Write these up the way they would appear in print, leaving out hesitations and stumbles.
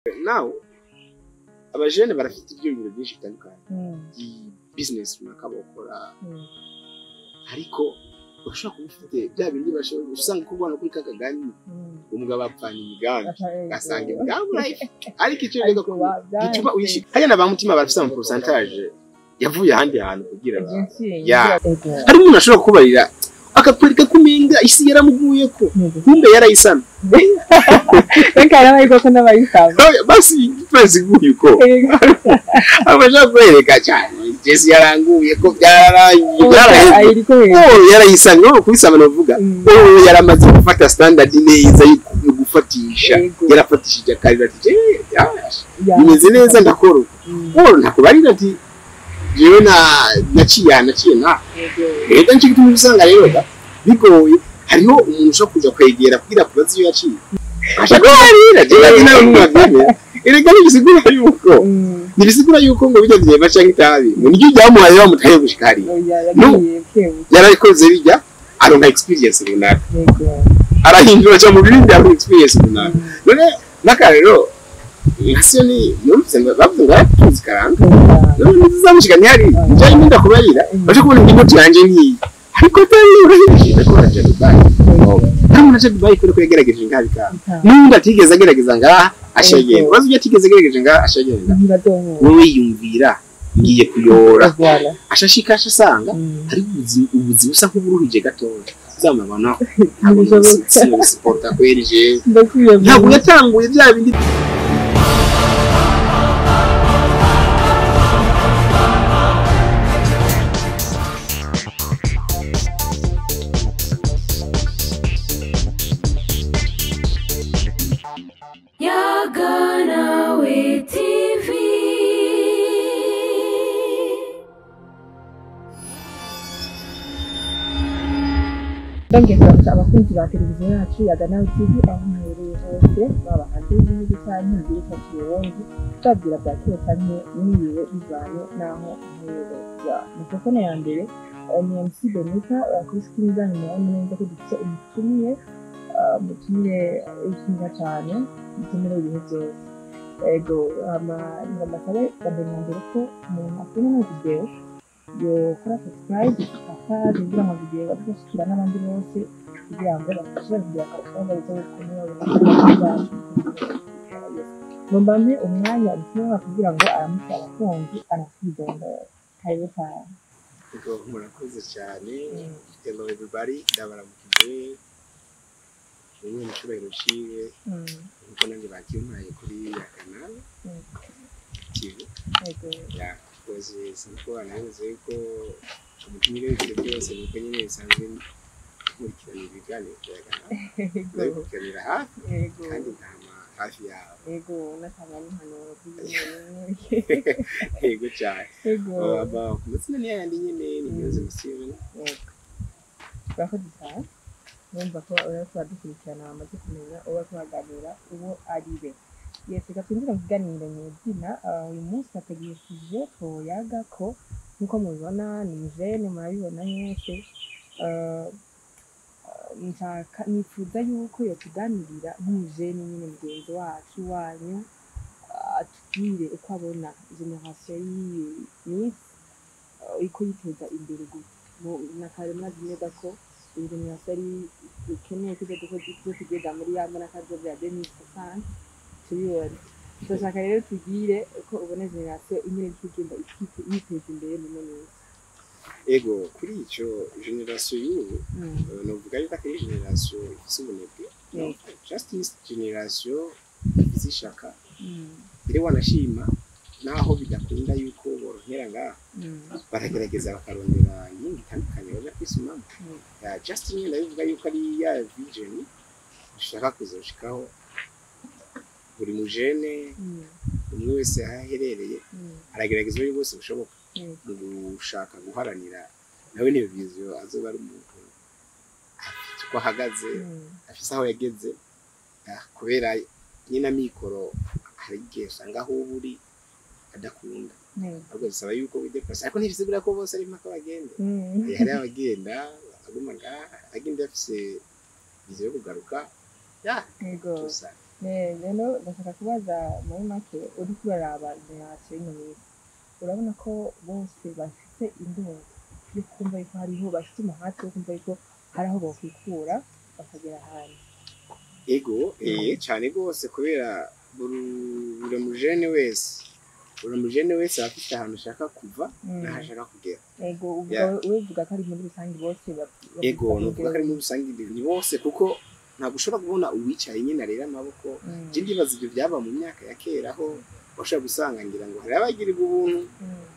Nawe abajene barafite ibyiyumviro byinshi bitandukanye, business runaka bakora, ariko urashobora kuba ufite bya bindi bashobora usanga ko ubona kuri kakagani umugabo apfana imigambi, ugasanga imigambi urayifite, ariko icyo rero gituma uyishika hariya na ba mutima barafite ama pourcentage yavuye ahandi hantu kugira ya hari umuntu ashobora kubarira akakwereka ko umenga isi yaramuguye ko kumbe yarayisana. Reka yarabayiko ko n'abayisana basi igipolisi iguye uko abashaka kwereka cyane Jesse yaranguye ko byararangiye byararangiye yarayisana no kubisama novuga yaramaze gufata standard neza yo gufatisha, yarafatishije akarira ati bimeze neza ndakora uko ntakubarira ati jewe na naciye naciye na rero nci gituma usanga rero bigoye. Hariho umuntu ushobora kuja kwegera kugira kubaza iyo yaciye ashaka kubarira jewe nawe ntubavyemera. Erega ntibisigura yuko ntibisigura yuko ngo bijya vyema canke itabi ngo niryo ryamuhaye bamutaye gushika hariya. Yarabikoze bijya aronka experience runaka, arahindura aca mu bindi aronka experience runaka. None n'akarero nka ni numvise ngo bavuze ngo yaratunze ikaranga, none ntizizamushika ntihari njyayo ninda kubarira baje kubona inoti yanje nkiyi, ariko atari urahindukije ariko araja Dubai. Nta muntu aja Dubai kubera ko yagerageje ngaha bikanga, n'undi atigeze agerageza ngaha ashagenda, ubaze ibyo atigeze agerageje ngaha ashagenda, wowe yumvira ngiye kuyora ashashika ashasanga hari ubuzima busa nk'uburuhije gatoya uzamubona ntabwo sinabisiporta kweri jewe ntabwo yatanguye bya bindi. Ndongeye kuramutsa abakunzi ba televiziyo yacu ya Ganawe TV aho muherereye hose, baba hanze y'igihugu canke mu gihugu cyacu Burundi, tubabwira bwakeye canke mwiriwe bivanye n'aho muherereye. Mikrofone ya mbere ni MC Benita, kuri screen zanyu murabona neza ko dufite umutumire, umutumire w'ikinga cane, umutumire w'ibihe byose. Ego ngamasabe bwa mbere na mbere ko umuntu akunda ino video yokora subscribe partage kugira ngo video badashikira n'abandi bose, kugira ngo bashobore kugira akabona bizo bikomeye. Ngomba mpe umwanya ubutumwa kugira ngo aramutse abakunzi anatwidondora. Karibu cyane. Ego murakoze cyane. Hello everybody, ndabaramukije bimwe mu cyubahiro ciwe nkuko nanjye bakimpaye kuri ya Canal TV. Ya koze sinko anavuze ko umutumire w'ibyo byose nuko nyine bisanzwe nkurikirana ibiganiro bya Canal, ndabikurikiranira hafi kandi nkama hafi yawe. Yego unatanga n'impanuro. Yego cyane. Ku mazina ni yayandi nyine ni Niyonzima Steven. Yego urakoze cyane. Numva ko uriko uradukurikirana bamaze kumenya uwo bariko baganira uwo ari we. Yes, reka twinjire mu kiganiro nyezina. Uyu munsi nategereje twoyaga ko nkuko mubibona ni mujene, murabibona mwese. Nifuza yuko yotuganirira nk'umujene nyine mugenzi wacu wanyu, atubwire uko abona generasiyo y'iyi minsi iko yiteza imbere gute. Na kare mwazi neza ko iyi generasiyo ari ikeneye kuza tugeza muri ya mbona kazoza ya 2060 tubibona. Turashaka rero tugire uko ubona generasiyo imwe iri kugenda yiteza imbere mu minsi. Ego kuri ico generasiyo y'ubu novuga yuko atari generasiyo ifise ubunebwe, just generasiyo ifise ishaka mbere wanashima naho bidakunda yuko borohera ngaha baragerageza bakarondera iyindi itandukanye baja kwisumamo. Just nyine ndabivuga yuko ari ya vision dushaka kuzoshikaho buri mujene umwe wese aho aherereye aragerageza uburyo bwose bushoboka mu gushaka guharanira nawe niyo vision azoba ari umuntu afite uko ahagaze, afise aho yageze, kubera nyine amikoro hari igihe usanga aho uba uri adakunda, ahubwo bisaba yuko wideplasa, ariko ntibisigura ko bose ari impaka bagenda. Hari abagenda bakaguma ngaha, agenda afise vision yo kugaruka. Yego. Rero ndashaka kubaza muri make, uriko uraraba génération y'ino minsi, urabona ko bose bafite indoto yo kumva yuko hariho, bafite umuhate wo kumva yuko hari aho bokwikura bakagera ahandi? Ego, cyane rwose, kubera buri mujene wese aba afite ahantu ashaka kuva n'aho ashaka kugera. Ego, uvuga uvuga ko ari muri rusange bose Ego, nuvuga ko ari muri rusange, ni bose, kuko ntabwo ushobora kubona uwicaye nyine arera amaboko. Je ndibaza ibyo byaba mu myaka ya kera, aho washobora gusanga ngira ngo hari abagirirwa ubuntu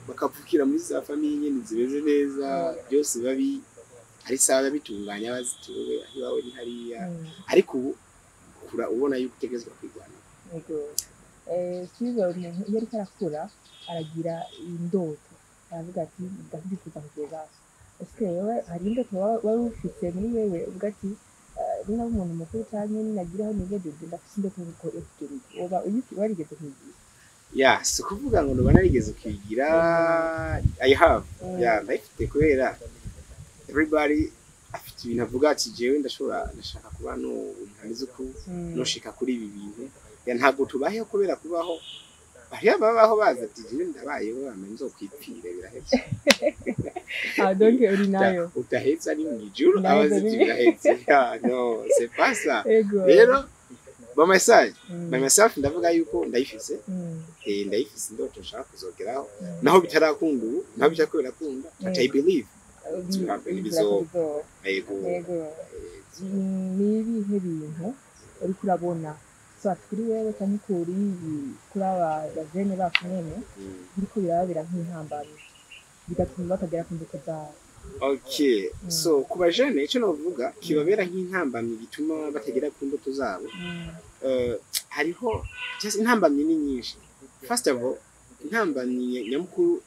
bakavukira muri za famille nyine zimeze neza, byose biba ari sawa, bitunganya, bazituwe aho iwawe ni hariya. Ariko ubu ukura ubona yuko utegerezwa kwirwanaho. Ego. Sizo umuntu iyo ariko arakura aragira indoto, aravuga ati: "Ndavyifuza kugera." Ese wewe hari indoto wari ufise muri wewe, uvuga ati: "Naba umuntu mukuru canke ninagira aho nigejeje, ndafise indoto yo kugera iki"? Woba warigeze kuyigira? Ya, si ukuvuga ngo nuba narigeze kuyigira. I have, ya, ndayifite, kubera everybody afite ibintu avuga ati: "Jewe ndashobora, ndashaka kuba no umuntu ameze uku, noshika kuri ibi bintu." Ya, ntabwo tubayeho kubera kubaho. Hariho ababaho bazi ati: "Jewe ndabayeho, hama nzokwipfira biraheze." Ah, donc uri nayo. Udahetse ari mu ijuru. Ndaheze. Abazi ati biraheze. Ya, no, c'est pas ça. Rero by myself, by myself ndavuga yuko ndayifise. Ndayifise indoto nshaka kuzogeraho, naho bitarakunda ubu, naho bitariko birakunda, but I believe it's will happen, Wizera ko bizoba. bizoba. Yego. Yego. Ni ibihe bintu uriko urabona, soit kuri wewe canke kuri aba bajene bacu nyene, biriko birababera nk'intambamyi bigatuma batagera ku ndoto zabo? Okay, so ku bajene, icyo navuga kibabera nk'intambamyi gituma batagera ku ndoto zabo, hariho just intambamyi ni nyinshi. First of all, intambamyi nyamukuru,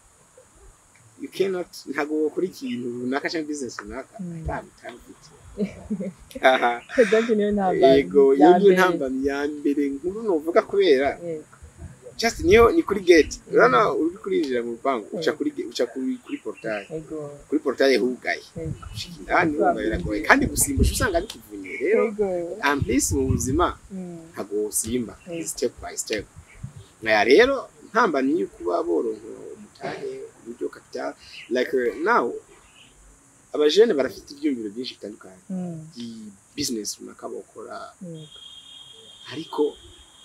you cannot, ntabwo wokora ikintu runaka cyangwa business runaka ata mutahe ufite. Aha. Donc niyo ntambamyi Yego, ya iyo niyo mbere. ntambamyi ya mbere nkuru novuga, kubera just niyo ni kuri gate. Urabona uri kurinjira mu rupangu, uca kuri uca kuri portail. Kuri portail hugaye, gushika indani urumva biragoye, kandi gusimbusha usanga bikuvunye. Rero en plus mu buzima ntabwo wosimba, step by step. Aya rero ntambamyi yo kuba boronka umutahe, uburyo, capital. Like now abajene barafite ibyumviro byinshi bitandukanye business runaka bakora, ariko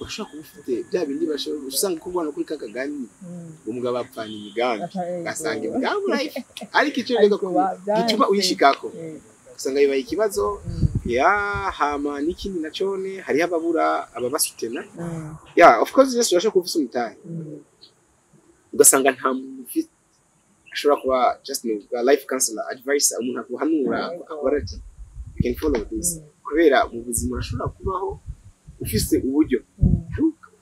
urashobora kuba ufite bya bindi bashobora usanga ko ubona kuri kakagani, umugabo apfana imigambi, ugasanga imigambi urayifite, ariko icyo rero Ariko gituma byahise. uyishikako usanga bibaye ikibazo. Ya, hama n'ikindi nacone, hariho ababura ababasutena. Ya, of course, yes, urashobora kuba ufise umutahe, ugasanga nta muntu ufite ashobora kuba just no life counselor, advisor, umuntu akuhanura, akubara ati: "You can follow this." Kubera mu buzima urashobora kubaho ufise uburyo,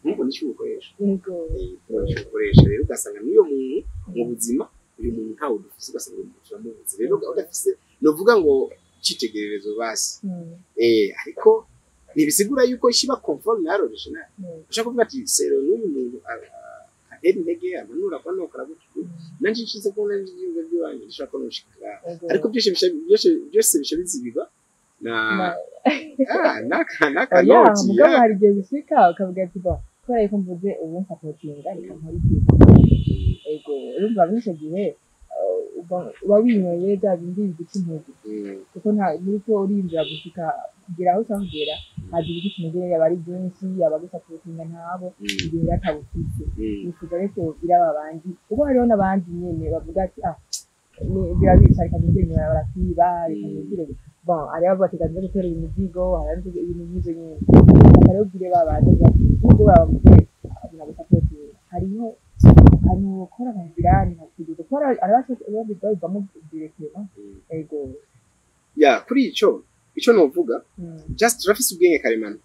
ntubone icyo ubukoresha. Ntubone icyo ubukoresha. Rero ugasanga n'uyo muntu mu buzima, uyu muntu ntawe dufise, ugasanga uyu muntu turamubuze. Rero udafise, novuga ngo icyitegererezo basi, ariko ntibisigura yuko ishiba conforme na original. Ushaka kuvuga ati sero n'uyu muntu atera intege, amanura kwa nokora gutyo, nanje nshize ko nanje ibyumva by'iwanjye ndashaka ko nushika, ariko byose bisha bizibirwa na naka naka Oya, noti. Mugabo hari igihe bishika ukavuga ati: "Bon, kubera yuko mvuze ubu nsapotinga, reka nkore ikintu." Ego, urumva muri icyo gihe uba winyoye bya bindi biguca intege, kuko nta muri ko urinjira gushika kugera aho ushaka kugera, haza ibiguca intege, yaba ari byinshi, yaba gusapotinga ntabo, igihe rero atabufise. Nifuza ariko biraba abandi, kuko hariho n'abandi nyene bavuga ati: "Ah, birabica, reka nigire inyuma, barakwiba, reka nigire." Bon, hariho abavuga ati: "Reka nze guterura imizigo." Hariho ibintu nk'ivyo nyene. Reka rero ubwire ba bandi bati: "Nubwo babavuze nagusapotinga, hariho akantu wokora nkabirani nkakuduza," kuko hari ababivamo directement. Ego. Ya, kuri ico novuga, just turafise ubwenge karemano.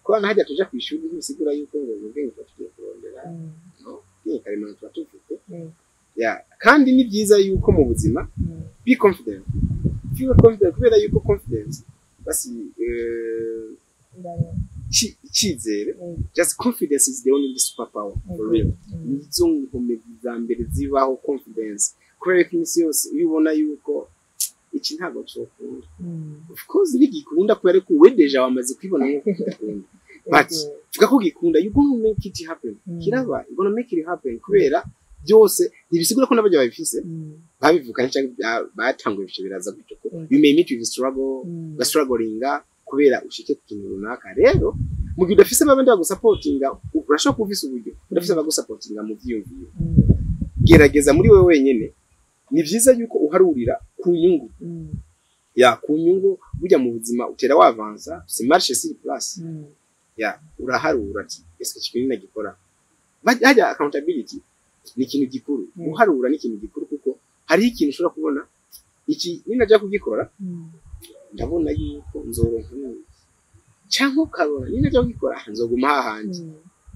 Kuba hajya tuja kw'ishuri ntibisigura yuko ngo ubwenge tuba tugiye kurondera. No, ubwenge karemano tuba tufite. Ya, kandi ni byiza yuko mu buzima be confident, feel confident, kubera yuko confidence basi icyizere, just confidence is the only superpower for real. Nizo nkomezi za mbere zibaho, confidence, kubera ko iminsi yose iyo ubona yuko icyizere, Iki ntabwo cokunda. Of course ntigikunda kubera ko we déjà wamaze kwibona nko kidakunda, but vuga ko gikunda, you gonna make it happen. Kiraba, you gonna make it happen, kubera byose ntibisigura ko n'abajya babifise babivukanye cyangwa batanguye ibyo biraza gutyo, ko you may meet with struggle, ugastrugglinga kubera ushike ku kintu runaka. Rero mu gihe udafise abandi bagusapotinga, urashobora kuba ufise uburyo, udafise abagusapotinga mu vyiyumviro, gerageza muri wewe wenyene. Ni vyiza yuko uharurira ku nyungu, ya ku nyungu. Burya mu buzima utera wavansa, c'est marche sur place. Ya uraharura ati: "Ese iki kintu nagikora?" Hajya accountability ni ikintu gikuru. Guharura ni ikintu gikuru, kuko hariho ikintu ushobora kubona: iki ninaja kugikora, ndabona yuko nzoronka neza, cyangwa ukabona ninaja kugikora nzoguma hahandi.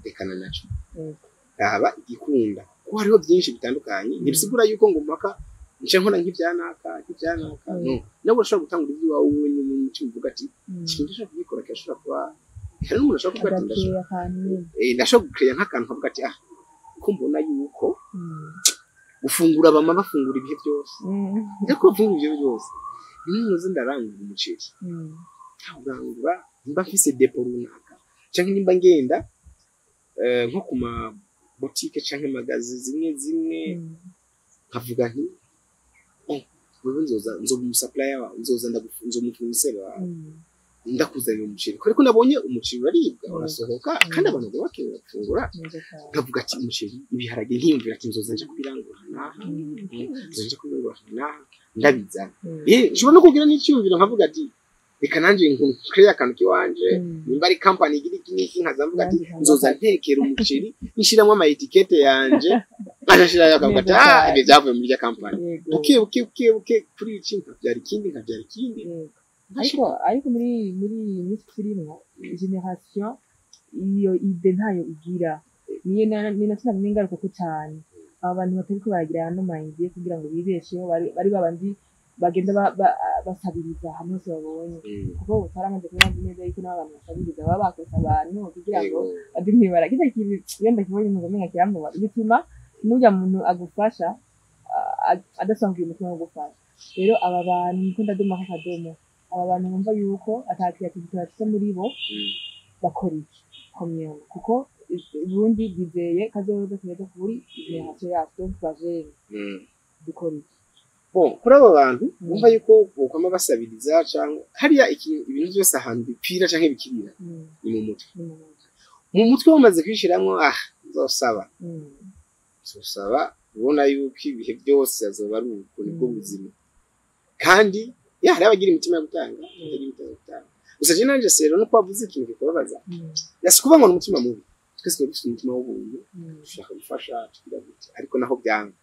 Rekana naco, raba igikunda, ko hariho byinshi bitandukanye. Ntibisigura yuko ngo mpaka nce nkora nk'ibyanaka nk'ibyanaka. No, nawe urashobora gutangura iby'iwawe wenyine mu mutima, uvuga ati: "Iki kintu ndashobora kugikora." Kirashobora kuba hari n'umuntu ashobora kuvuga ati: "Ndashobora gukeya nk'akantu," nkavuga ati: "Ah, ko mbona yuko gufungura bama bafungura ibihe byose, ariko bafungura ibihe byose, nimuze ndarangura umuceri, urangura nimba mfise dépôt runaka, canke nimba ngenda nko ku ma boutique canke magasin zimwe zimwe, nkavuga nti: 'Oh, wewe nzoza nzoba umusupplier wawe, nzoza nzoba umufournisseur wawe, ndakuzanira umuceri,' kubera ko nabonye umuceri uraribwa, urasohoka, kandi abantu baba bakenera gufungura." Nkavuga ati umuceri, ibiharage, nkiyumvira ati nzoza nje kubirangura naha, nzoza nje kubirangura naha, ndabizana. Nshobora no kugira n'icyumviro nkavuga ati: "Reka nanjye nkreye akantu k'iwanje, nimba ari company igira iki n'iki," nkaza mvuga ati: "Nzoza ntekera umuceri, nshiramo ama étiquette yanje," nkashirayo akavuga ati: "Ah, ibyo byavuye muri rya company." Buke buke buke buke kuri iki nkabyara ikindi, nkabyara ikindi. Ariko muri iyi minsi turimwo, génération iyo idée ntayo igira. Niyo ni nacyo nagumye ngaruka ko cyane aba bantu batariko baragira ano ma idées kugira ngo bibesheho, bari babandi bagenda basabiriza ahantu hose babonye, kuko utaramaze kubona neza yuko n'abantu basabiriza baba bakoze abantu kugira ngo bade mwibara kirya kintu. Iyo ndakibonye numva umenga kirambabaza, bituma n'urya muntu agufasha adasanzwe umutima wo gufasha. Rero aba bantu niko ndadoma k'akadomo, aba bantu bumva yuko ata créativité bafise muri bo, bakora iki komyene? Kuko Uburundi bwizeye kazoza keza kuri génération yacu, donc bajene, dukora iki? Bon, kuri abo bantu bumva yuko bokwama basabiriza, cyangwa hariya ibintu byose ahantu bipfira canke bikirira ni mu mutwe. Ni mu mutwe. Mu mutwe bamaze kwishiramwo: "Ah, nzosaba, nzosaba," ubona yuko ibihe byose azoba ari uko, nibwo buzima. Kandi ya hari abagira imitima yo gutanga, batagira imitima yo gutanga. Gusa je nanje sero nuko wavuze ikintu kikubabaza, yasi kuvuga ngo ni umutima mubi. Twese tuba dufite umutima w'ubuntu, dushaka gufasha, tugira gute, ariko naho byanga.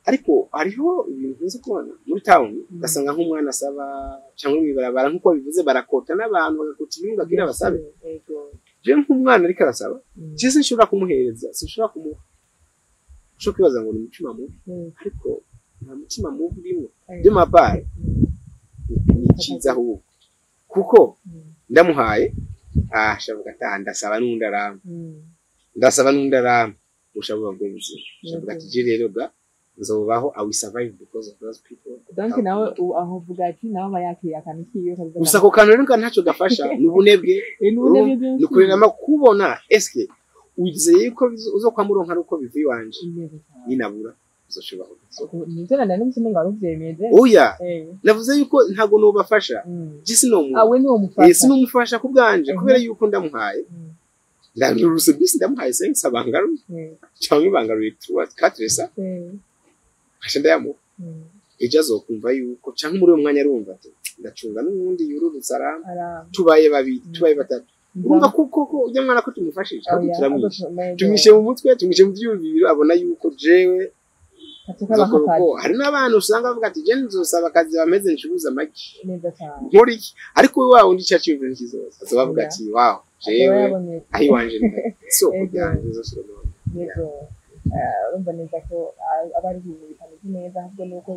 Ariko hariho ibintu nkunze kubona muri town, ugasanga nk'umwana asaba cyangwa mw'ibarabara, nk'uko bivuze, barakota n'abantu bagakota ibintu kugira basabe. Je nk'umwana ariko arasaba, je sinshobora kumuhereza, sinshobora kumuha. Ushobora kwibaza ngo ni umutima mubi, ariko nta mutima mubi urimo. De ma part, ni cyiza ahubwo, kuko ndamuhaye, ah, shavuga ati: "Ah, ndasaba n'undi arampa, ndasaba n'undi arampa." Ushavuga bwo buzima, shavuga ati: "Je rero ga nzobaho, I will survive because of those people." Donc nawe aho uvuga ati nawe aba yakiriye akantu kiwe kavuga. Gusa ako kantu rero ntacyo gafasha, ni ubunebwe. Ni ubunebwe bwinshi. Ni ukurema kubona: eske wizeye yuko uzokwama uronka ari uko bivuye iwanje? Neza cyane. Ninabura uzoshobaho? Nivyo nari numvise umenga wari uvyemeze. Oya. Navuze yuko ntabwo nobafasha. Je sinomu Ah, we niwo mufasha. Sinomufasha ku bwanje, kubera yuko ndamuhaye, ndanduruse bisi, ndamuhaye 500, bangaruye cyangwa bangaruye 3 4 sa, nkaca ndayamuha. Ejo azokumva yuko, cyangwa muri uwo mwanya arumva ati: "Ndacunga n'uwundi yururutse arampa." Tubaye babiri, tubaye batatu, urumva ko koko ujya mwana ko tumufashije, ahubwo Oya, turamwishe, tumwishe mu mutwe, tumwishe mu byiyumviro, abona yuko jewe nzokora uko. Hari n'abantu usanga bavuga ati: "Je nzosaba akazi bameze, ncuruza amagi, Neza cyane. nkora iki," ariko we wa wundi cya cyiyumviro kizoza azoba avuga ati: "Wow, jewe aho iwanje ni isoko ryanjye nzosubira." Yego. Urumva neza ko aba ari ibintu bitameze neza, ahubwo ni uko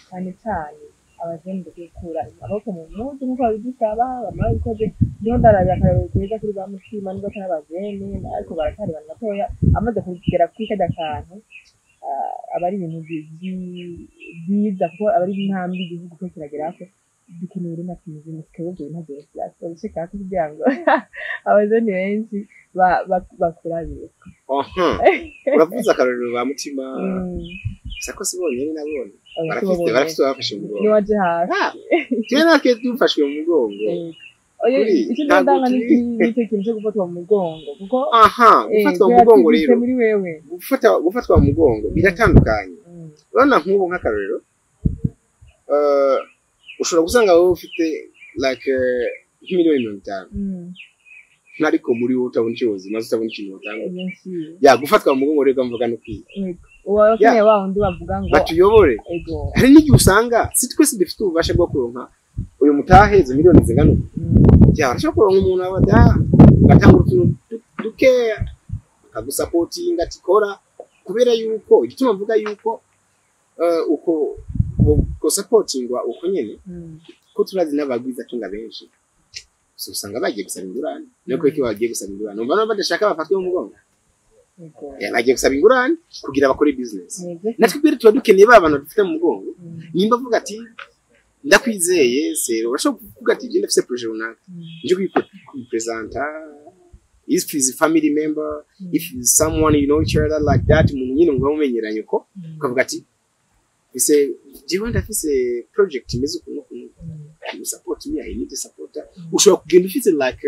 cyane cyane abajene dukwiye gukura amaboko mu mpuzu nk'uko babidusaba, bamara babikoze. Niho ndarabira akarorero keza kuri ba Mutima, nubwo atari abajene ariko baracyari abantu batoya, amaze kugera kuri karya kantu. Aba ari ibintu byiza kuko aba ari intambwe igihugu ko kiragerako. Dukeneye rero natwe imiziki twebwe ibintu byose byashika kugira ngo abajene benshi bakurabire. Uravuze akarorero ba Mutima, sako si bonyene, nabone barafite abafashe mu mugongo. Niwaje hafi. Twe natwe dufashwe mu mugongo. Icyo ndanga ni icyo kintu cyo gufatwa mu mugongo kuko Aha, gufatwa mu mugongo rero muri wewe. Gufatwa mu mugongo biratandukanye. Urabona nk'ubu nk'akarorero, ushobora gusanga wowe ufite like nk'imiliyoni 50, ariko muri wowe utabona icyo maze utabona ikintu utanga. Ya, gufatwa mu mugongo rero mvuga no kwiga. Uwakeneye wa wundi bavuga ngo batuyobore. Hari n'igihe usanga si twese dufite ububasha bwo kuronka uyu mutahe, izo miliyoni zingana uku. Ya, urashobora kuronka umuntu abadaha ugatanga utuntu dukeya akagusapotinga ati kora, kubera yuko igituma mvuga yuko uko gusapotingwa uko nyene, ko turazi n'abagwizatunga benshi usanga bagiye gusaba ingurane. Niyo ko bagiye gusaba ingurane, umva nabo badashaka bafatwe mu mugongo. Bagiye gusaba ingurane kugira bakore business. Natwe rero tuba dukeneye ba bantu dufite mu mugongo. Nimba avuga ati ndakwizeye sero, urashobora kuvuga ati genda ndafise projet runaka, nje kuyipresenta, if is a family member, if is someone you know each other like that, umuntu nyine muba mumenyeranye uko, ukavuga ati ese jewe ndafise project imeze uku n'uku, you support me, I need a supporter. Ushobora kugenda ufite like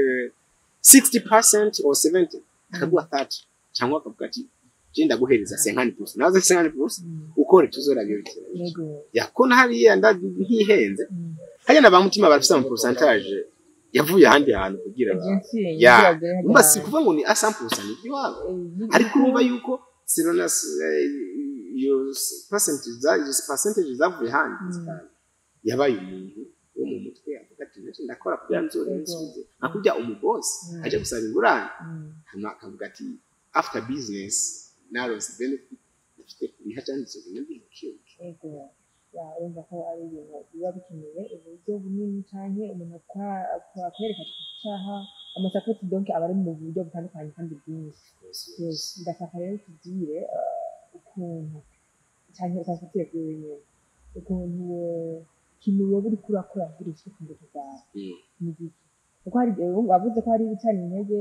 60% or 70, akaguha 30 cyangwa akavuga ati je ndaguhereza 50%, naze 50% ukore tuzorabyo. Ya, ko hariya ntihenze, hariya na ba Mutima barafise ama pourcentage yavuye ahandi hantu kugira ya umva, si kuvuga ngo ni a 100% iby'iwabo, ariko urumva yuko sirona iyo percentage zavuye ahandi yabaye umuntu wo mu mutwe avuga ati nacyo ndakora kugira nzore nsubize, nka kurya umubosi ajya gusaba ingurane, hanyuma akavuga ati after business naronse benefit, ndafite kuriha cyangwa nzogenda ndibuke. Urumva ko ari ibintu biba bikeneye uburyo bunini canke umuntu akwereka icyaha amasapoti, donc aba ari mu buryo butandukanye kandi bwinshi. Ndashaka rero tubwire ukuntu canke utanfatire kuri wenyine ukuntu kintu woba uriko urakora kugira ushike ku ndoto zawe ni giki, kuko hari igihe wavuze ko hari ibicana intege,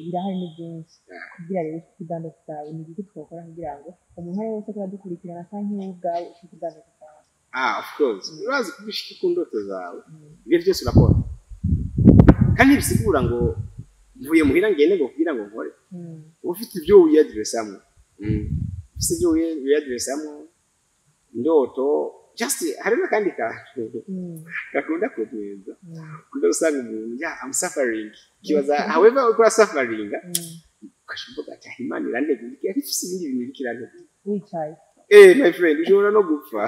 birahari ni byinshi. Kugira rero ushike ku ndoto zawe ni igiki twokora kugira ngo umuntu ari wese aradukurikirana canke wowe ubwawe ushike ku ndoto zawe? Ah, of course, urazi kuba ushike ku ndoto zawe, ibyo byose urakora, kandi ntibisigura ngo mvuye muhira ngende ngo kugira ngo nkore. Uba ufite ibyo wiyadiresamwo, ufite ibyo wiyadiresamwo indoto. Just hari n'akandi kantu gakunda kutwenza, ukunda usanga umuntu ya I'm suffering, kibaza however uko suffering, ukashuvuga ati Imana irantegura, ariko ifise ibindi bintu iriko irantegura. Wicaye. Eh, my friend, ushobora no gupfa,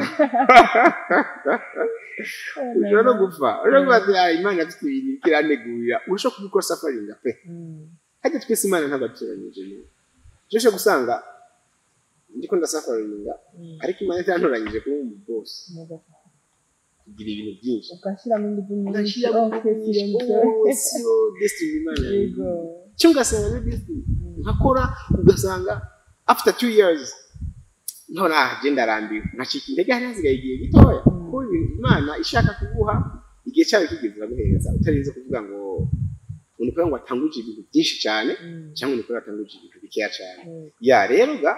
ushobora no gupfa, ushobora kuba ati ah, Imana ifite ibintu iriko irantegurira. Urashobora kubikora suffering pe. Hajya twese Imana ntabwo yadutoranyije neza. Ushobora gusanga ndiko ndasufferinga, ariko Imana itantoranyije kuba umu boss, kugira ibintu byinshi. Ugashyiramo ingufu nyinshi. Ugashyiramo Okay, ingufu nyinshi. Siyo destiny Imana cyo, ugasanga ni destiny nkakora, ugasanga after 2 years none ah, je ndarambiwe, nkacika intege, hari hasigaye igihe gitoya. Kuko ibintu Imana ishaka kuguha, igihe cyayo kigeze iraguhereza, utarinze kuvuga ngo ni ukuvuga ngo atanguje ibintu byinshi cyane cyangwa ni ukuvuga atanguje ibintu bikeya cyane. Ya, rero ga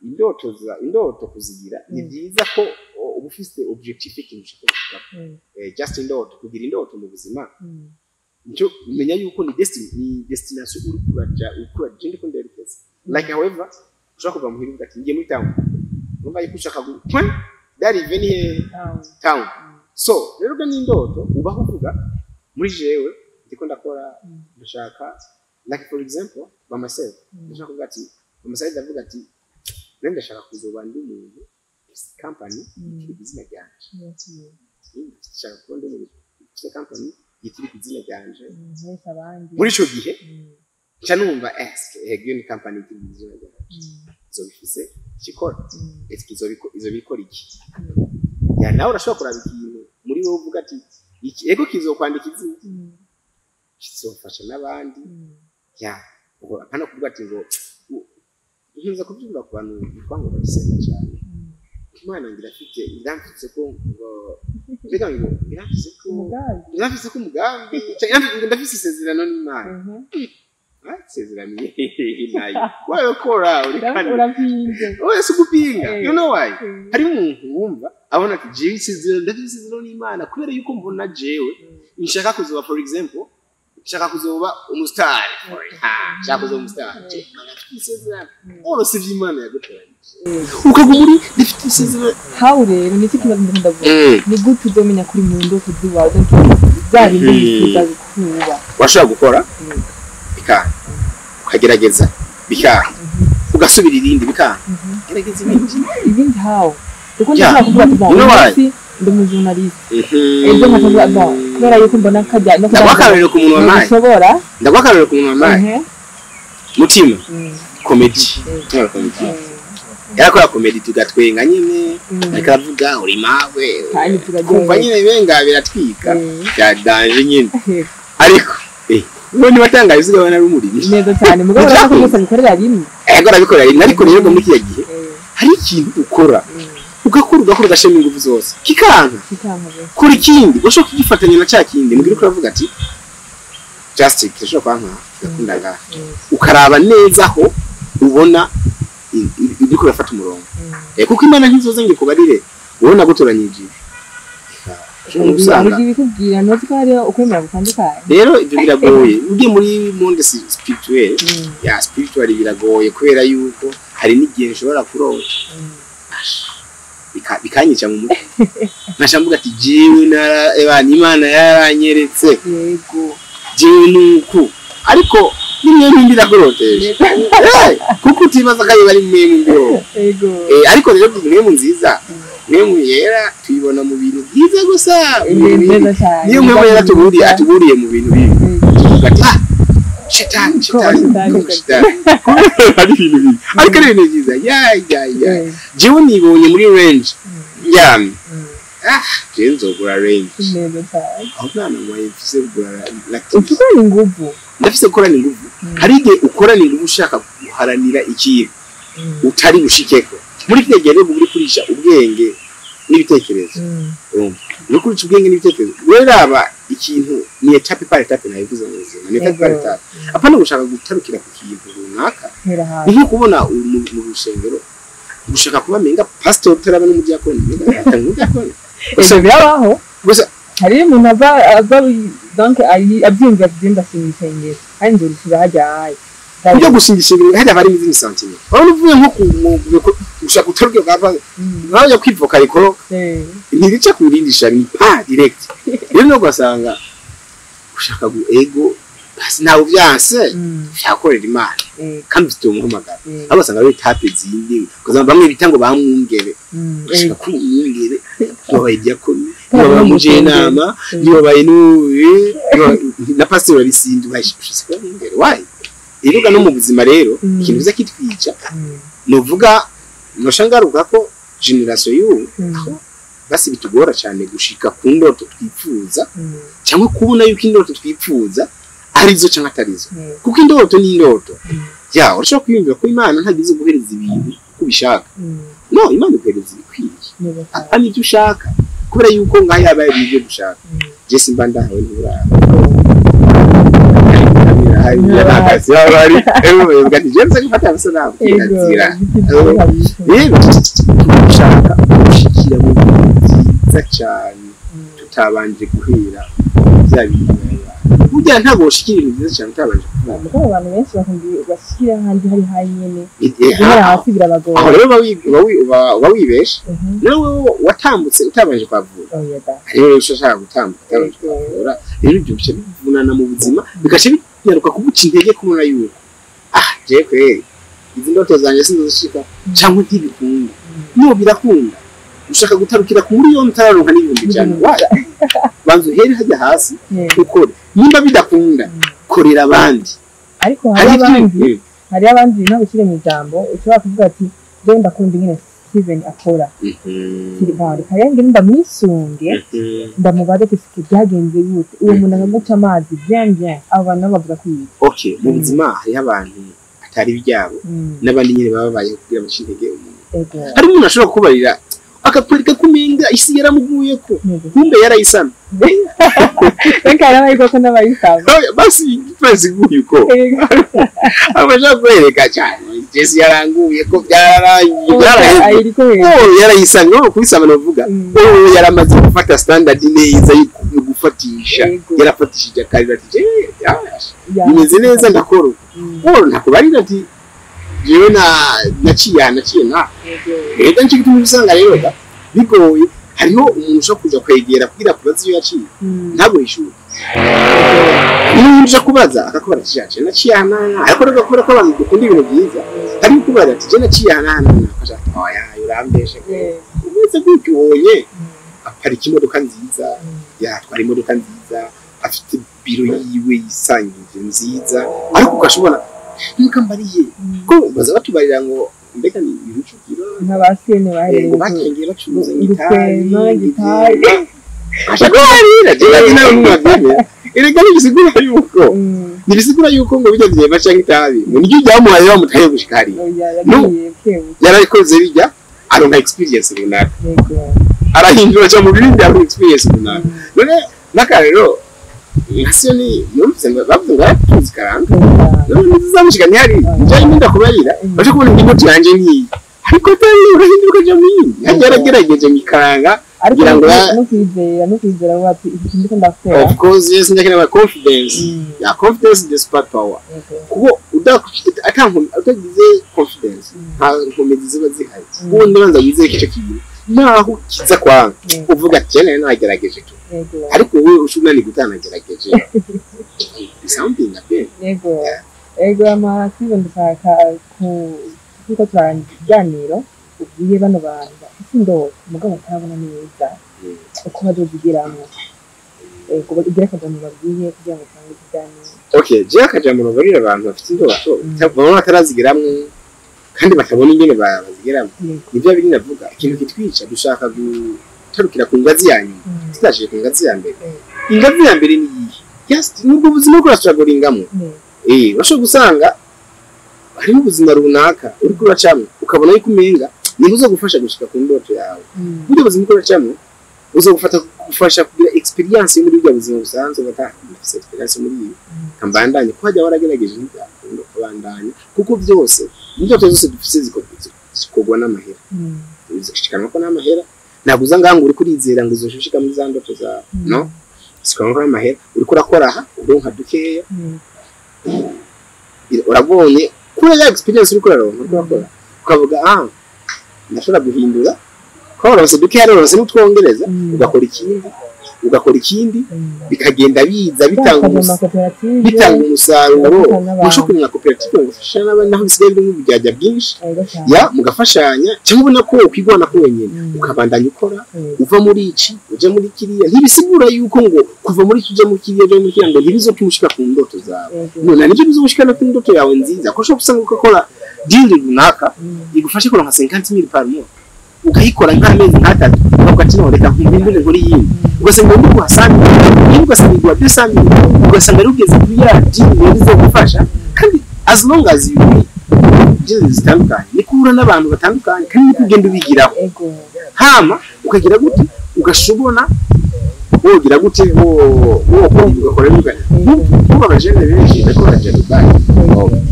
indoto za indoto kuzigira ni byiza ko uba ufise objectif y'ikintu ushaka gushikako. Just indoto, kugira indoto mu buzima, nicyo umenya yuko ni destiny, ni destination uri kuraja, uri kuraja ndiko nderekeza. Like however ushobora kuva muhira uvuga ati ngiye muri town, urumva yuko ushaka gu point d'arrivée ni hehe? Town. So rero ubwo ni indoto ubaho uvuga muri jewe ndiko ndakora, ndashaka like for example by myself, ndashaka kuvuga ati by myself, ndavuga ati rero ndashaka kuzoba ndi umuntu ufise company yitiriwe izina ryanje. Ndashaka kuba ndi umuntu ufise company yitiriwe izina ryanje. Nkoresha abandi. Muri ico gihe nca numva eske iyo ni company yitiriwe izina ryanje, izoba ifise icyo ikora, eske izobikora iki? Ya, nawe urashobora kuraba ikintu muri wowe uvuga ati iki ego kizokwandika izina, kizofasha n'abandi. Ya, ubwo apana kuvuga ati ngo nkunze kubyumva ku bantu bitwa ngo barasenga cyane. Imana ngirafite iramfitse ko ngo mbega ngo iramfitse ko Umugambi. Iramfitse ko umugambi, ndafise isezerano n'Imana. Isezerano nayo wayo kora uri kandi Urapinze. Oya, si ugupinga. You know why? Hari umuntu wumva abona ati jewe isezerano, ndafise isezerano n'Imana kubera yuko mbona jewe nshaka kuzoba, for example, nshaka kuzoba umustar, nshaka kuzoba umustar. Imana afite isezerano oro si ivy'Imana yagutoranyije ukaguma uri ndafite isezerano. Hawu rero nicyo kibazo ndimo ndavuga: ni gute uzomenya kuri mu ndoto ziwawe, donc bya bindi wifuza kuba? Washobora gukora bikanga, ukagerageza bikanga, ugasubira irindi bikanga, gerageza ibindi. Ibindi hawu? Kuko Yeah. ndashobora kuvuga ati bon, You know why? uyu munsi ndi umujournaliste, ejo nkavuga bon, kubera yuko mbona kajya no Ndaguha akarorero ku muntu wampaye. Ntibishobora. Ndaguha akarorero ku muntu wampaye mutima comedy. Mutima comedy yarakora comedy tugatwenga nyine, ariko aravuga uri mawe. Kandi turaryoherwa. Kumva nyine benga biratwika bya danger nyine, ariko uwo niba atangaye usigaye ubona ari umurimyi. Neza cyane, mugabo urabona ko byose bikorera rimwe. Ego, arabikora rimwe, ariko rero muri kiriya gihe hari ikintu ukora, ugakora, ugakora, ugashema ingufu zose, kikanka. Kikanka gusa. Kora ikindi ushobora kugifatanya na cya kindi, mubwira uko uravuga ati just kirashobora kuba nka kigakunda ngaha, ukaraba neza aho ubona ibyo urafata umurongo. Kuko Imana ntizoza ngo ikubarire wowe nagutoranyije. Ushobora gusanga Hari ibikubwira, ntuzi ko hariho ukwemera gutandukanye. Rero ibyo biragoye ugiye muri monde spirituel ya spiritual, biragoye kubera yuko hari n'igihe nshobora kurota bikanyica mu mutwe, nkaca mvuga ati jewe nara ebana Imana yaranyeretse, jewe nuku, ariko nimwe mbi irakurotesha. Kuko utibaza ko ayo ari mwe mbi. Ariko rero mwemu nziza, mwemu yera tuyibona mu bintu byiza gusa, mu bintu bibi. Neza cyane. Niyo mwemu yera tuburiye, atuburiye mu bintu bibi, tuvuga ati ah, shetani, shetani, Ko ko shetani, kubera ari ibintu bibi, ariko ari ibintu byiza. Ya ya ya, jewe nibonye muri range ndyamye, ah, jewe nzogura range. Neza cyane. Aho nta na moyen mfise kugura lactose. Ukorana inguvu. Ndafise gukorana inguvu. Hari igihe ukorana inguvu ushaka guharanira ikintu utari bushikeko. Muri kino gihe rero uri kurisha ubwenge n'ibitekerezo. Urumva, uri kurisha ubwenge n'ibitekerezo, rero raba ikintu ni étape par étape. Nabivuze mu buzima ni étape par étape, apana gushaka gutarukira ku kintu runaka. Hera Ni hasi. nko kubona mu rusengero gushaka kuba menga pastor utaraba n'umudiyakoni, menga atanga umudiyakoni. Ibyo birabaho. Gusa Hari umuntu ava donc abyumva ati ndashinga isengero kandi nzorishira hajya. Ujya gushinga ishengero hariya haba harimo izindi sentiments. Urabona uvuye nko ku gushaka gutarukira bwa nkajya kwivoka rikoroka, ntirica ku rindi shami pa direct. Rero no ugasanga ushaka gu ego basi ntawe ubyanse, ushaka gukorera Imana kandi ufite umuhamagaro, aho basanga ari étapes zindi, ugasanga bamwe bita ngo bamwungere, ugashaka kuba umwungere, wabaye diakoni, wabaye umujyanama, wabaye na pasiteri, urabisinda ushatse kuba umwungere wayi. Rero no mu buzima rero ikintu biza kitwica, nuvuga nosha ngaruka ko génération y'ubu aho basi bitugora cyane gushika ku ndoto twifuza, cyangwa kubona yuko indoto twifuza arizo cyangwa atarizo, kuko indoto ni indoto. Ya, urashobora kwiyumvira ko Imana ntagize guhereza ibintu uko ubishaka. No, Imana iguhereza ibikwiriye, apana ibyo ushaka, kubera yuko ngaho yabaye ibyo dushaka, je simba ndahawe nturaba yarahagaze bari ewe ati je nze gufata amasanamu kirazira. Rero dushaka gushikira mu bintu byiza cyane tutabanje guhera bya bintu. Burya ntabwo ushikira ibintu byiza cyane utabanje kuvuga. Mugabo abantu benshi bakunda bashyira ahandi hari hanyene, guhera hasi birabagora. Aho rero uba wibeshe nawe watambutse utabanje kwavura. Oya da. Rero ushaka gutambuka utabanje kwavura, rero ibyo bice bivunana mu buzima, bigaca binyaruka kuguca intege, kubona yuko ah, je kweri izi ndoto zanjye sinzishika cyangwa ntibikunda. No, birakunda. Ushaka gutarukira ku miliyoni utararonka n'100,000, wayi banza uhere hajya hasi ukore. Nimba bidakunda, korera abandi. Ariko hari abandi, hari abandi ntabwo ushyire mu ijambo, ushobora kuvuga ati jewe ndakunda ingene Steven akora, reka rero ngende ndamwisunge, ndamubaze ati sike byagenze gute? Uwo muntu akaguca amazi bien bien. Abo bantu nabo bavuga ko ibi Okay, mu buzima hariho abantu atari ibyabo n'abandi nyine baba babayeho kugira bace intege umuntu. Hari umuntu ashobora kukubarira Akakwereka ko umenga isi yaramuguyeko, kumbe yarayisana. Reka n'abayikoko n'abayisana. Basi twese guye uko abasha kwereka cyane Jesse yaranguye ko byararangiye, byaraheze. Yarayisana no kubisama novuga. Yaramaze gufata standard neza yo gufatisha. Yarafatishije akarira ati bimeze neza ndakora. Ntakubarira ati jewe na naciye na. Rero nci gituma usanga rero bigoye. Hariho umuntu ushobora kuja kwegera kugira kubaza iyo yaciye ntabwo yishuye. Umuntu uja kubaza akakubara ati yaciye naciye hana, ariko rero kubera ko abantu dukunda ibintu byiza hari kubaza ati je naciye hana akaja oya urambeshe. Umeze gutyo ubonye aparika imodoka nziza, yatwara imodoka nziza, afite biro yiwe yisangije nziza, ariko ukashobora ntukambariye ko baza batubarira ngo mbega ni ibicukiro n'abasene bahereye batangiye bacuruza gitari ashaka jewe nawe n'umwavime. Erega nibisigura yuko ngo bijya byema canke itabi ngo niryo ryamuhaye bamutaye gushika hariya. No yarabikoze bijya aronka experience runaka, arahindura cyangwa mu bindi aronka experience runaka. None n'akarero nkasiyoni yumvise ngo bavuze ngo aratuzi karanga none ntizamushika ntihari njye ninda kubarira baje kubona indoto yanje nkiyi, ariko atari urahindura ukaja mu yindi. Yaragerageje mikaranga kugira ngo no kwizera bati iki ndiko ndakora. Of course yes, ndakina confidence. Ya confidence is the super power. Kuko utagize confidence nta nkomezi ziba zihari. Uwo ndabanza wizeye kico kintu naho kiza kwanga uvuga ati jene nagerageje tu, ariko wowe ushobora ni gutanagerageje something again. Yego amasibo ndashaka kuko turanganiro ubwiye bano bantu bafite indoto mugabo batarabona neza uko bazozigeramo. Kugira akajambo babwiye kugira ngo utange ikiganiro. Okay, je akajambo babarira abantu bafite indoto babona batarazigeramwo kandi batabona ingene bazigeramo. Nibyo biri navuga ikintu kitwica dushaka gutarukira ku ngazi ya nyuma tutashije ku ngazi ya mbere. Ingazi ya mbere ni iyihe? Just nubwo ubuzima bwo urashagoringamo. Urashobora gusanga harimo ubuzima runaka uriko uracamwo ukabona yuko umenga niba uzogufasha gushika ku ndoto yawe. Burya ubuzima uriko uracamwo uzogufata kugufasha kugira experience muri burya buzima busanzwe, batafise experience muri iyi kambandanye ko hajya waragerageje ntibyakunda kubandanya, kuko byose indoto zose dufise zikorwa n'amahera. Zishikanwa ko n'amahera, ntabwo uza ngaho ngo uriko urizera ngo uzoshika muri za ndoto zawe. No, zishikanwa ko n'amahera, uriko urakora aha uronka dukeya, urabonye kuri ya experience uriko uraronka urakora ukavuga ndashobora guhindura ko waronse dukeya waronse n'utwongereza ugakora ikindi bikagenda biza bitanga umusaruro. Mushobora kugira koperative ngo ufashe n'abandi naho bisigaye biri mu byajya byinshi ya mugafashanya, cyangwa ubona ko ukwigwana ko wenyine ukabandanya ukora uva muri iki uja muri kiriya. Ntibisigura yuko ngo kuva muri iki uja muri kiriya uja muri kiriya ngo ntibizokushika ku ndoto zawe. None nibyo bizogushika no ku ndoto yawe nziza, ko ushobora gusanga ukakora deal runaka igufashe kuronka 50000 par mois, ukayikora nk'amezi nk'atatu ukavuga ati no reka mpindure nkore iyindi, ugasanga uri guhasana ugasanga igwa 200,000 ugasanga ari ugeze kuri ya deal bizogufasha. Kandi as long as you deal zitandukanye ni kuhura n'abantu batandukanye kandi ni kugenda ubigiraho. Hama ukagira gute ugashobona wogira gute wo ugakora n'ugana kuba abajene benshi bakora je Dubai.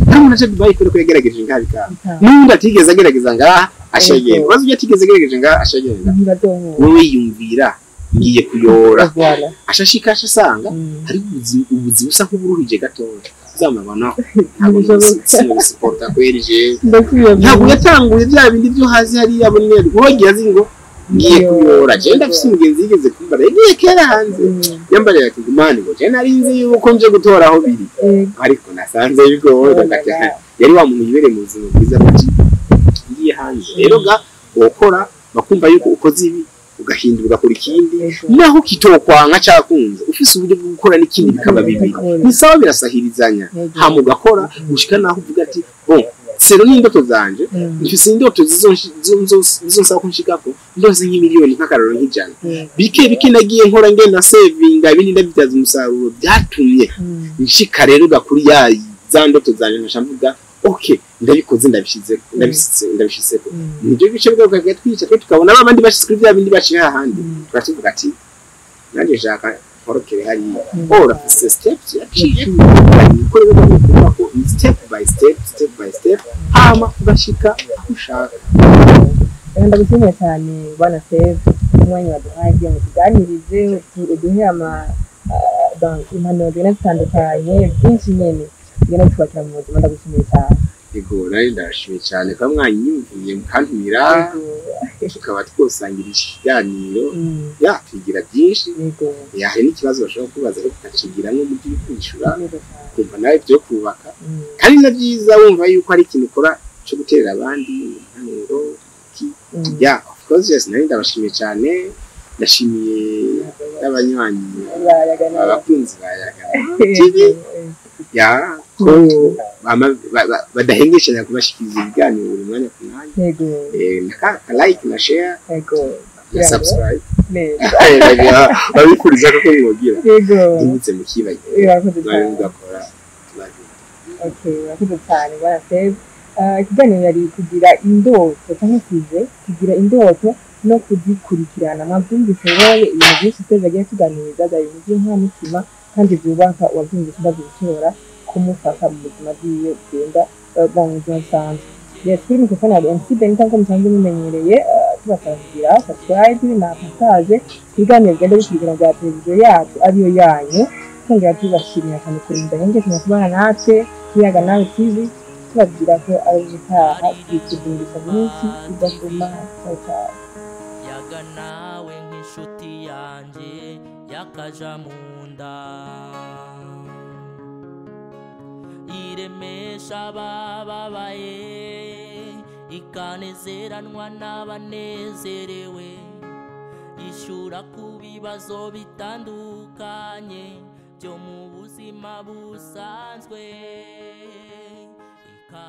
Nta muntu aje Dubai kubera ko yagerageje ngaha bikanga, n'undi atigeze agerageza ngaha ashagenda, ubaze ujya atigeze agerageza ngaha ashagenda, wowe yumvira ngiye kuyora ashashika ashasanga hari ubuzi busa nk'uburuhije gatoya uzamabona ntabwo siporta kweri je ntabwo yatanguye bya bindi byo hasi hariya abone wogiye azi ngo ngiye kuyora. Je ndafise umugenzi yigeze kumbara yagiye kera hanze yambarira ati gumani ngo je narinzi yuko nje gutora aho biri ariko nasanze bigoye. Yari wa muntu yibereye mu buzima bwiza bati ngiye hanze rero ga wokora bakumva yuko ukoze ibi ugahindura ugakora ikindi naho kitokwanka cyakunze ufise uburyo bwo gukora n'ikindi bikaba bibiri ni sawa birasahirizanya. Hama ugakora gushika naho uvuga ati bon sero ni indoto zanje mfise indoto zizonsaba ko nshikako ndose nk'imiliyoni nk'akararo nk'ijana bike bike nagiye nkora ngenda savinga ibindi ndabibyaza umusaruro byatumye nshika rero gakuri ya za ndoto zanje nkaca mvuga okay Ndabikoze, ndabishizeko, ndabishizeko. Nibyo bice bwa twica twe tukabona abandi bashitse kuri bya bindi baciye ahandi, tukavuga ati nanjye nshaka nkorokere hariya. Ora afise steps yaciye ko rero kuvuga ko ni step by step, step by step, hama ugashika aho ushaka. Reka ndagushimiye cyane, bwana Save, umwanya waduhaye kugira ngo tuganirize, uduhe ama donc impanuro zigenda zitandukanye, byinshi nyene bigenda bitwakira mu buzima. Ndagushimiye cyane. Yego, nari ndashimiye cyane kuba mwanyiyumviye mukantumira, tukaba twosangira ikiganiro, ya twigira byinshi. Ya, hari n'ikibazo bashobora kubaza ariko tukacigiramwo mu byo kwishura, Neza cyane. kumva nawe byo kubaka, kandi na byiza wumva yuko ari ikintu ukora cyo guterera abandi impanuro. Ya, of course, yes, nari ndabashimiye cyane, ndashimiye n'abanywanyi, Bayagana. abakunzi ba Yaga TV, ya, ko badahengeshanya kubashikiriza ibiganiro buri mwanya ku mwanya. Na ka like na share na subscribe. Neza. Babikuriza ko mwogira ntibutse mukibagiwe Urakoze mwari cyane. mugakora tubagira. Okay, urakoze cyane, bwana Save. Ikiganiro yari kugira indoto cyangwa size kugira indoto no kuzikurikirana. Mwabyumvise rero, ibintu byinshi Save agiye tuganiriza byari ibintu by'inkoramutima kandi byubaka. Uwabyumvise ndabishobora kumufasha mu buzima bwiwe bugenda mu buzima busanzwe. Yes, kuri microphone ya MC Benita, nk'uko musanzwe mumenyereye, tubasaba kugira subscribe na partage ku biganiro bigenda bikurikirana bya televiziyo yacu ariyo yanyu. Twongera tubashimira cyane ukuntu mudahengeshanya kubana natwe Kiyaga Nawe TV, tubabwira ko ari ubutaha, twikudundisha byinshi bigatuma. Ciao ciao. Yaga nawe nk'inshuti yanjye yakaja mu nda, iremesha abababaye, ikanezeranwa n'abanezerewe, yishyura ku bibazo bitandukanye byo mu buzima busanzwe, ika